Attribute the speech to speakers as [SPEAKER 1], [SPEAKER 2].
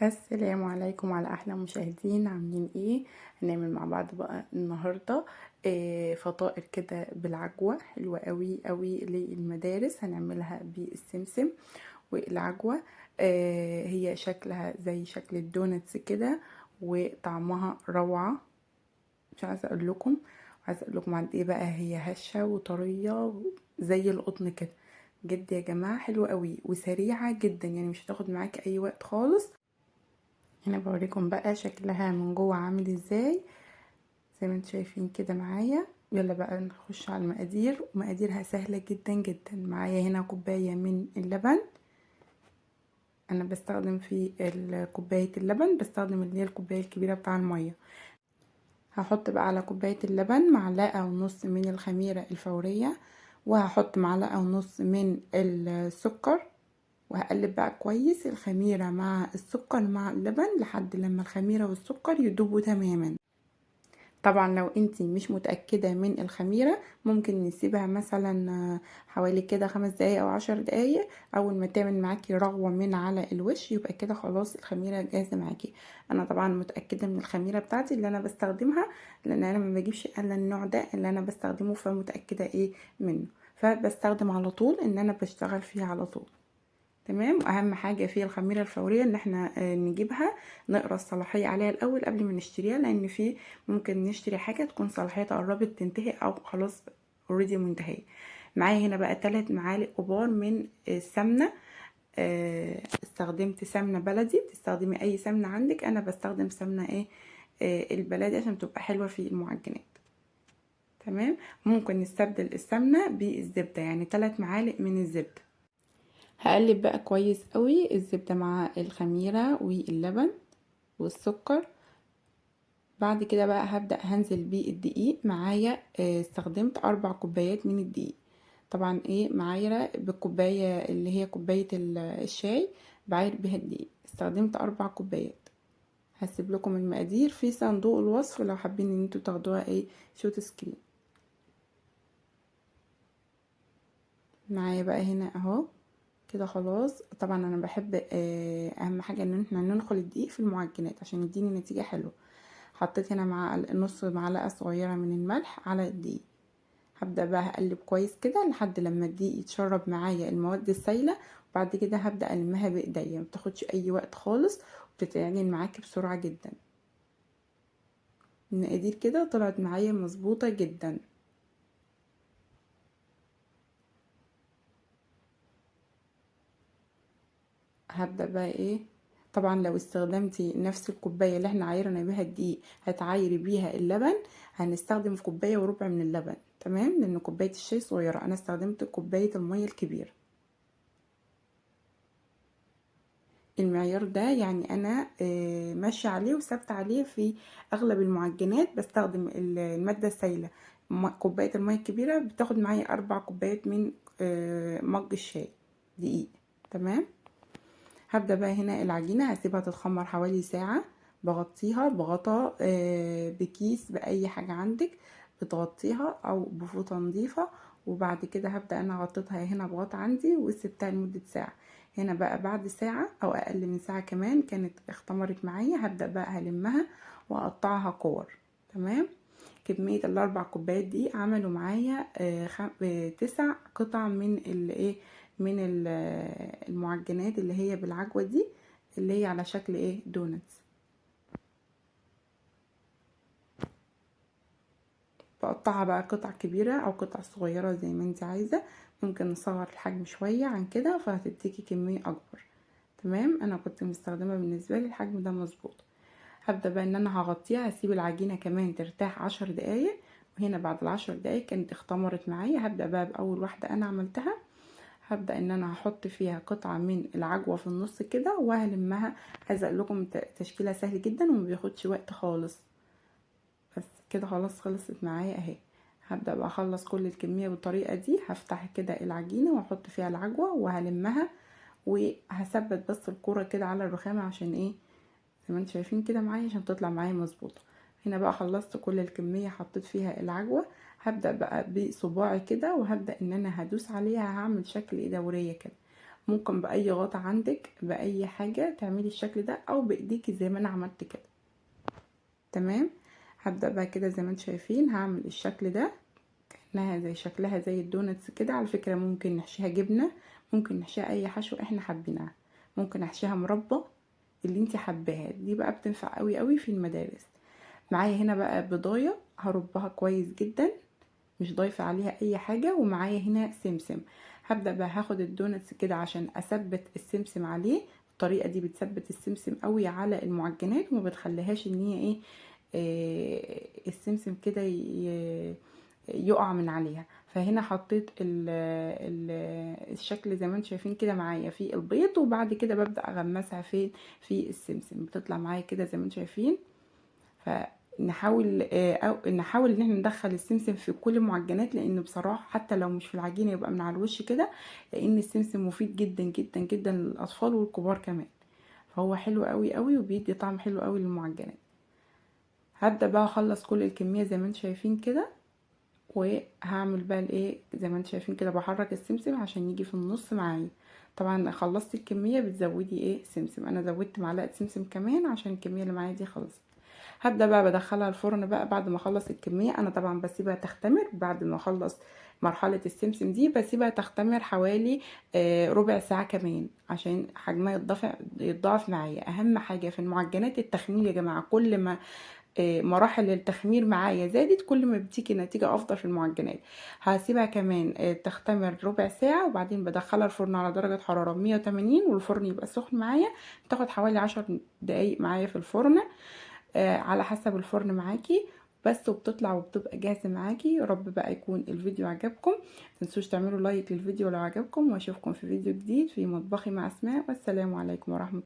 [SPEAKER 1] السلام عليكم على احلى مشاهدين، عاملين ايه؟ هنعمل مع بعض بقى النهارده فطائر كده بالعجوه حلوة قوي قوي للمدارس. هنعملها بالسمسم والعجوه. هي شكلها زي شكل ال donuts كده وطعمها روعه، مش عايزه اقول لكم، عايزه اقول لكم عن ايه بقى. هي هشه وطريه زي القطن كده جد يا جماعة، حلوة قوي وسريعة جدا، يعني مش هتاخد معاكي اي وقت خالص. هنا بوريكم بقى شكلها من جوه عامل ازاي، زي ما انتم شايفين كده معايا. يلا بقى نخش على المقادير، ومقاديرها سهلة جدا جدا. معايا هنا كوباية من اللبن، انا بستخدم في كوباية اللبن، بستخدم اللي هي الكوباية الكبيرة بتاع المية. هحط بقى على كوباية اللبن معلقه ونص من الخميره الفورية، وهحط معلقه ونص من السكر، وهقلب بقى كويس الخميرة مع السكر مع اللبن لحد لما الخميرة والسكر يدوبوا تماما. طبعا لو انتي مش متأكدة من الخميرة ممكن نسيبها مثلا حوالي كده 5 دقايق او 10 دقايق، اول ما تعمل معاكي رغوة من على الوش يبقى كده خلاص الخميرة جاهزة معاكي. انا طبعا متأكدة من الخميرة بتاعتي اللي انا بستخدمها، لان انا ما بجيبش الا النوع ده اللي انا بستخدمه، فمتأكدة ايه منه، فبستخدم على طول ان انا بشتغل فيه على طول. تمام. واهم حاجة في الخميره الفورية ان احنا نجيبها نقرا الصلاحية عليها الاول قبل ما نشتريها، لان في ممكن نشتري حاجة تكون صلاحيتها قربت تنتهي او خلاص already منتهية. معايا هنا بقى 3 معالق كبار من السمنة. استخدمت سمنه بلدي، بتستخدمي اي سمنه عندك، انا بستخدم سمنه ايه، البلدي عشان تبقى حلوة في المعجنات. تمام. ممكن نستبدل السمنة بالزبده، يعني 3 معالق من الزبدة. هقلب بقى كويس قوي الزبدة مع الخميرة واللبن والسكر. بعد كده بقى هبدأ هنزل بالدقيق. معايا استخدمت 4 كوبايات من الدقيق، طبعا ايه معايرة بالكوباية اللي هي كوباية الشاي بعاير بيها الدقيق. استخدمت 4 كوبايات. هسيب لكم المقادير في صندوق الوصف لو حابين ان انتوا تاخدوها ايه shoot screen. معايا بقى هنا اهو كده خلاص. طبعا انا بحب اهم حاجة ان احنا ننخل الدقيق في المعجنات عشان يديني نتيجة حلوة. حطيت هنا مع نص معلقه صغيرة من الملح على الدقيق. هبدا بقى هقلب كويس كده لحد لما الدقيق يتشرب معايا المواد السايله، وبعد كده هبدا المها بايديا، ما بتاخدش اي وقت خالص وبتتعجن معاكي بسرعة جدا. المقادير كده طلعت معايا مظبوطة جدا. هبدأ بقى ايه، طبعا لو استخدمتي نفس الكوباية اللي احنا عايرنا بيها الدقيق هتعايري بيها اللبن، هنستخدم كوباية وربع من اللبن. تمام، لان كوباية الشاي صغيرة، انا استخدمت كوباية المية الكبيرة. المعيار ده يعني انا ماشية عليه وثابتة عليه في اغلب المعجنات. بستخدم المادة السائلة، كوباية المية الكبيرة بتاخد معايا 4 كوبايات من مج الشاي دقيق. تمام. هبدأ بقى هنا العجينة هسيبها تتخمر حوالي ساعة، بغطيها بغطا بكيس بأي حاجة عندك بتغطيها أو بفوطة نظيفة، وبعد كده هبدأ أنا غطيتها هنا بغطا عندي وسبتها لمدة ساعة. هنا بقى بعد ساعة أو أقل من ساعة كمان كانت اختمرت معايا، هبدأ بقى هلمها وأقطعها كور. تمام. كمية ال4 كوبايات دي عملوا معايا 9 قطع من الايه، من المعجنات اللي هي بالعجوة دي اللي هي على شكل ايه donuts. بقطعها بقى قطع كبيرة او قطع صغيرة زي ما انت عايزة، ممكن نصغر الحجم شوية عن كده فهتديكي كمية اكبر. تمام. انا كنت مستخدمة بالنسبة لي الحجم ده مظبوط. هبدأ بقى ان انا هغطيها، هسيب العجينة كمان ترتاح 10 دقايق. وهنا بعد ال10 دقايق كانت اختمرت معايا. هبدأ بقى بأول واحدة انا عملتها، هبدأ ان انا هحط فيها قطعة من العجوة في النص كده وهلمها. عايزة اقول لكم تشكيلها سهل جدا وما بياخدش وقت خالص. بس كده خلاص خلصت معايا اهي. هبدأ بقى اخلص كل الكمية بالطريقة دي. هفتح كده العجينة واحط فيها العجوة وهلمها، وهثبت بس الكرة كده على الرخامة عشان ايه، زي ما انتم شايفين كده معايا، عشان تطلع معايا مظبوطة. هنا بقى خلصت كل الكمية، حطيت فيها العجوة. هبدأ بقى بصباعي كده وهبدأ ان انا هدوس عليها، هعمل شكل دورية كده. ممكن باي غطا عندك، باي حاجة تعملي الشكل ده، او بايديكي زي ما انا عملت كده. تمام. هبدأ بقى كده زي ما انتم شايفين، هعمل الشكل ده كأنها زي شكلها زي ال donuts كده. على فكرة ممكن نحشيها جبنة، ممكن نحشيها اي حشو احنا حابينها، ممكن احشيها مربى، اللي انت حباها. دي بقى بتنفع قوي قوي في المدارس. معايا هنا بقى بضاية هربها كويس جدا، مش ضايفة عليها اي حاجة. ومعايا هنا سمسم. هبدأ بقى هاخد ال donuts كده عشان اثبت السمسم عليه. الطريقة دي بتثبت السمسم قوي على المعجنات، وما بتخليهاش ان هي ايه، السمسم كده يقع من عليها. فهنا حطيت الشكل زي ما انتم شايفين كده معايا في البيض، وبعد كده ببدأ اغمسها في السمسم، بتطلع معايا كده زي ما انتم شايفين. فنحاول، او نحاول ان احنا ندخل السمسم في كل المعجنات، لان بصراحة حتى لو مش في العجينة يبقى من على الوش كده، لان السمسم مفيد جدا جدا جدا للاطفال والكبار كمان. فهو حلو قوي قوي، وبيدي طعم حلو قوي للمعجنات. هبدأ بقى اخلص كل الكمية زي ما انتم شايفين كده، وهعمل بقى الايه زي ما انتم شايفين كده، بحرك السمسم عشان يجي في النص معايا. طبعا خلصت الكمية بتزودي ايه سمسم، انا زودت معلقة سمسم كمان عشان الكمية اللي معايا دي خلصت. هبدأ بقى بدخلها الفرن بقى بعد ما اخلص الكمية. انا طبعا بسيبها تختمر بعد ما اخلص مرحلة السمسم دي، بسيبها تختمر حوالي ربع ساعة كمان عشان حجمها يتضاعف معايا. اهم حاجة في المعجنات التخمير يا جماعة، كل ما مراحل التخمير معايا زادت كل ما بتيجي نتيجة افضل في المعجنات. هسيبها كمان تختمر ربع ساعة، وبعدين بدخلها الفرن على درجة حرارة 180، والفرن يبقى سخن معايا. بتاخد حوالي 10 دقايق معايا في الفرن، على حسب الفرن معاكي بس، وبتطلع وبتبقى جاهزة معاكي. يا رب بقى يكون الفيديو عجبكم، متنسوش تعملوا لايك للفيديو لو عجبكم، واشوفكم في فيديو جديد في مطبخي مع اسماء. والسلام عليكم ورحمة